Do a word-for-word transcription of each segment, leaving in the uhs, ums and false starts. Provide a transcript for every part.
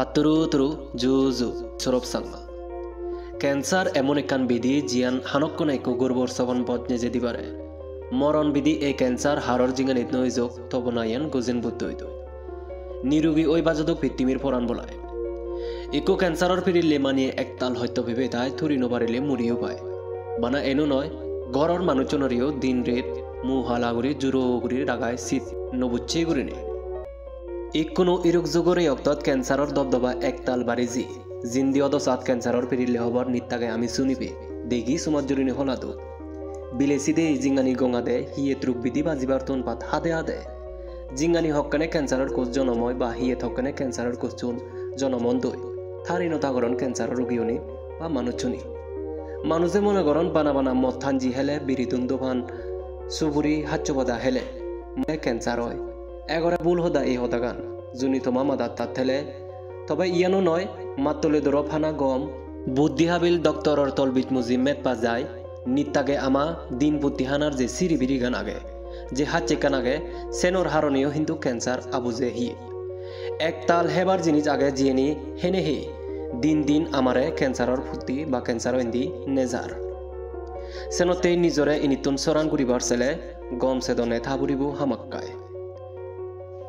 Patturu turu ju ju, Saurabh Changma. Cancer emon ekkan bidi jiyan hanokkone ekko gorbor sogon boj neje di pare. Moron bidi ei cancer haror jinganit no ejok, tobo na iyan gojen butto oido. Nirugi oi bajodok pittimir poran bolai. Ikko canceror pirille mani ektal hoyto pebe tai thuri no parile muriyo pai. Bana eno noi, goror manuchchunoriyo din ret mu hala guri juro guri ragai sit no bucche gurinei. Ikkunu iruk jugor ei oktot canceror dobdoba ektal bariji. Jindi odo sat canceror pirille hobor nittage ami sunibe, degi somaj jurine hola duk. Bile side jingani gongade, hiye truk bidi bajibar ton pat hade hade. Jingani hokkene canceror kus jonom oi ba hiye hokkene canceror kuschun jonom ondoi. Thari no tagoron canceror rugiyuni ba manuchchuni. Manuje mone goron bana bana mod hanji hele, biri dundo pan, suguri haccho pada hele mane cancer oi. Egore bul hoda ei hodagan. Juni toma madat tat hele, tobe iyano noi, mattole doro pana gom. Buddhi habil doktoror tolbij muji met pa jai, nittage ama din putti hanar je siri birigan age, je hacchekkan age, senor haroneyo hintu cancer abuje hi. Ektal hebar jinis age jiyeni hene he din din amare canceror putti ba cancer o indi nejar. Senotte nijore inittun soran guribar sele gom sedone tha puribo hamakkai.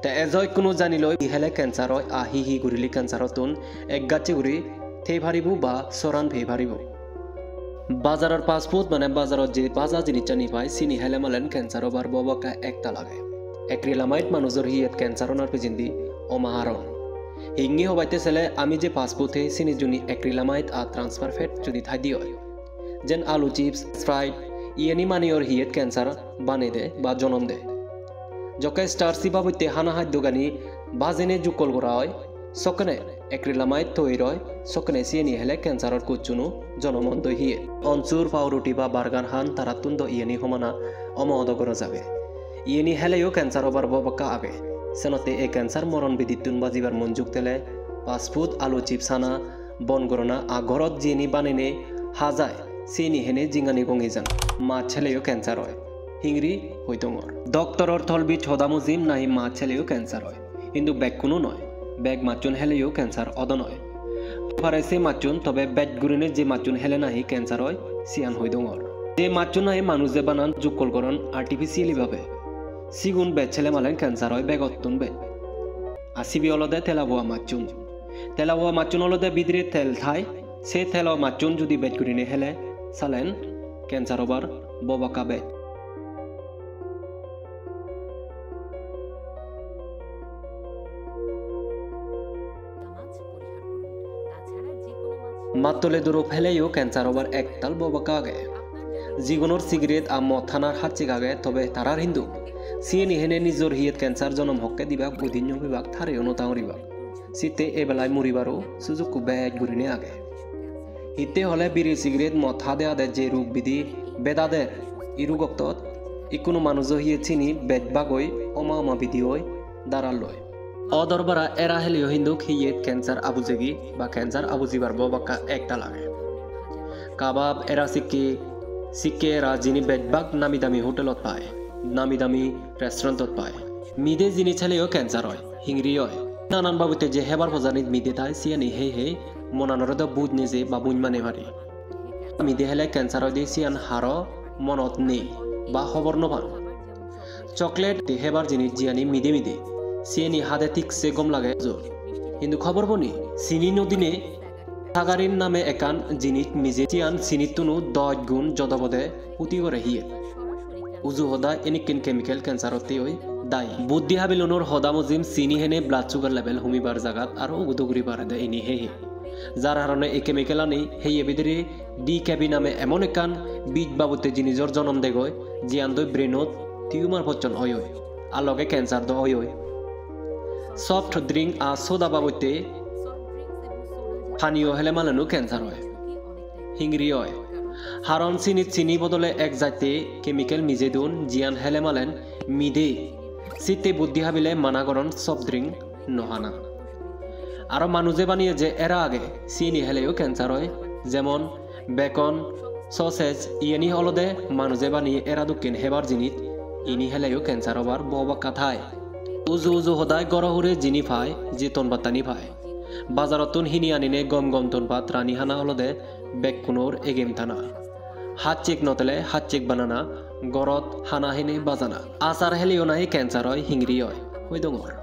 Te ejo ikkunu jani loi hi hele cancer oi, a hi hi gurile cancer ottun ek gacche guri thei paribo ba soran pei paribo. Bazaror fast food mane bazarot je baja jinissani pai sini hele malen cancer obar bobakka ektal age. Acrylamide manujor hiyet cancer onar pijendi oma haron. Hingi hobatte sele ami je fast food hei sini juni acrylamide ar transfer fat judi thaide oi. Jen alu chips, Sprite, iyeni maniyor hiyet cancer banei de ba jonom de. Jokke starchy babotte hana haddogani bajene jukkol gora oi, sokkene acrylamide toir oi, sokkene siyeni hele canceror kuchchunu jonom ondoi hiyet. Onsur, pawruti ba burger han tarattun do iyeni homana omodo gora jage. Iyeni heleyo cancer obar bobakka age. Senotte ei cancer moron bidittun bajibar monjuk tele fast food, alu chips hana, bon gorona, a gorot jiyeni banene ha jai, siyeni hene jingani gongi jan. Mach heleyo cancer oi. Hingiri hoi dongor. Doktoror tolbij hoda mujim nahi mach heleyo cancer oi. Hintu bekkunu noi. Bek machchun heleyo cancer odo noi. Pare se machchun, tobe bej gurine je machchun hele nahi cancer oi, siyan hoi dongor. Je machchun nahi manuje banan jukkol goron artificially bhabe. Sigun bej hele malen cancer oi begottun bej. Ar sibe olode telaboa machchun. Telaboa machchun olode bidire tel thai, se telo machchun judi bej gurine hele, salen cancer obar bobakka bej. Mattole duro peleyo cancer obar ektal bobakka age. Jigunor cigarette ar mod hanar hachchek age, tobe tarar hintu siyeni hene nijor hiyet cancer jonom hokke dibak udinyo bibak tareyo no tangoribak. Sitte ebelai muribaro sujukko bej gurine age. Hitte hole biri cigarette mod hade hade je rug bidi bedader, iruk oktot ikkunu manujo hiyet sini bej bagoi oma oma bidi oi daralloi. Odor bara era heleyo hinduk hiyet cancer abujegi ba cancer abujibar bobakka ektal age. Kabab era sikke, sikke era jini bej bak nami dami hotelot pai, nami dami restaurant-ot pai. Mide jinis heleyo cancer oi, hingiri oi. Nanan babotte je hebar pojanit mide thai siyani hei hei monanore do buj neje ba buj mane pari. Mide hele cancer oide siyan haro monot nei ba hobor no pan. Chocolate te hebar jinis jiyani mide mide, siyeni hade thik se gom lage jor. Hintu hobor boni, sini no dine sagarin name ekkan jinis mije, siyan sinittunu dosh gun jodo bode huti gore hiye. Uju hoda enikken chemical cancer otte oi dayi. Buddhi habilunor hoda mujim sini hene blood sugar level humibar jagat aro ugudo guri parede ini he he. Jar harone ei chemical ani heye bidire D K B name emon ekkan bij babotte jinijor jonom degoi, jiyan doi brainot tumor pocchon oi oi, ar loge cancer do oi oi. Soft drink ar soda babotte paniyo hele malenu cancer oi, hingiri oi. Haron sinit sini bodole ek jatte chemical mije don, jiyan hele malen mide. Sitte buddhi habile mana goron soft drink no hana. Aro manuje baniye je era age, sini heleyo cancer oi, jemon bacon, sausage, iyeni olode manuje baniye era dokken hebar jinis, ini heleyo cancer obar bobakka thai. Uju uju hodai goro hure jini pai, je ton battani pai. Bazarottun hini anine gom gom ton pat rani hana olode bekkunor egem tana. Hachchek no tele hachchek banana, gorot hana hene bajana. Achar heleyo nahi cancer oi, hingiri oi, hoi dongor.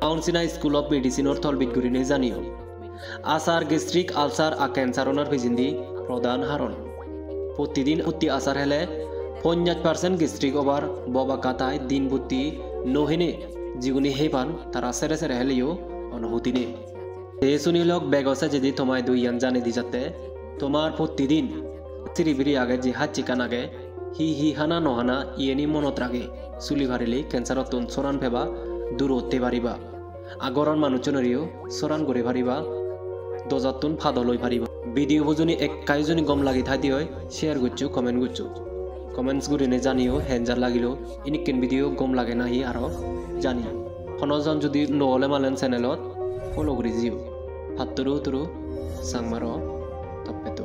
Mount Sinai School of Medicine-or tolbit gurine janiyo. Achar gastric ulcer a cancer onar pijendi prodhan haron. Pottidin utti achar hele ponjash percent gastric obar boba katai din butti no hene, jiguni hepan tara sere sere heleyo ono hutine. Te suni lok bego sejedi tomai dui iyan jane di jatte, tomar pottidin siri biri age je hachchikkan age, hi hi hana no hana iyeni monot rage, suli parile cancer-ottun soran peba, duro utte pariba. A goron manuchchunoriyo soran guri pariba, dojottun pado loi pariba. Video bujuni ekkai juni gom lagi thai dioi, share goccho, comment goccho. Comments gurine janiyo henjar lagilo, inikken video gom lage nahi aro janiyo. Hono jon judi no ole malen channel-ot follow guri jiyo. Patturu turu sangmaro toppettu.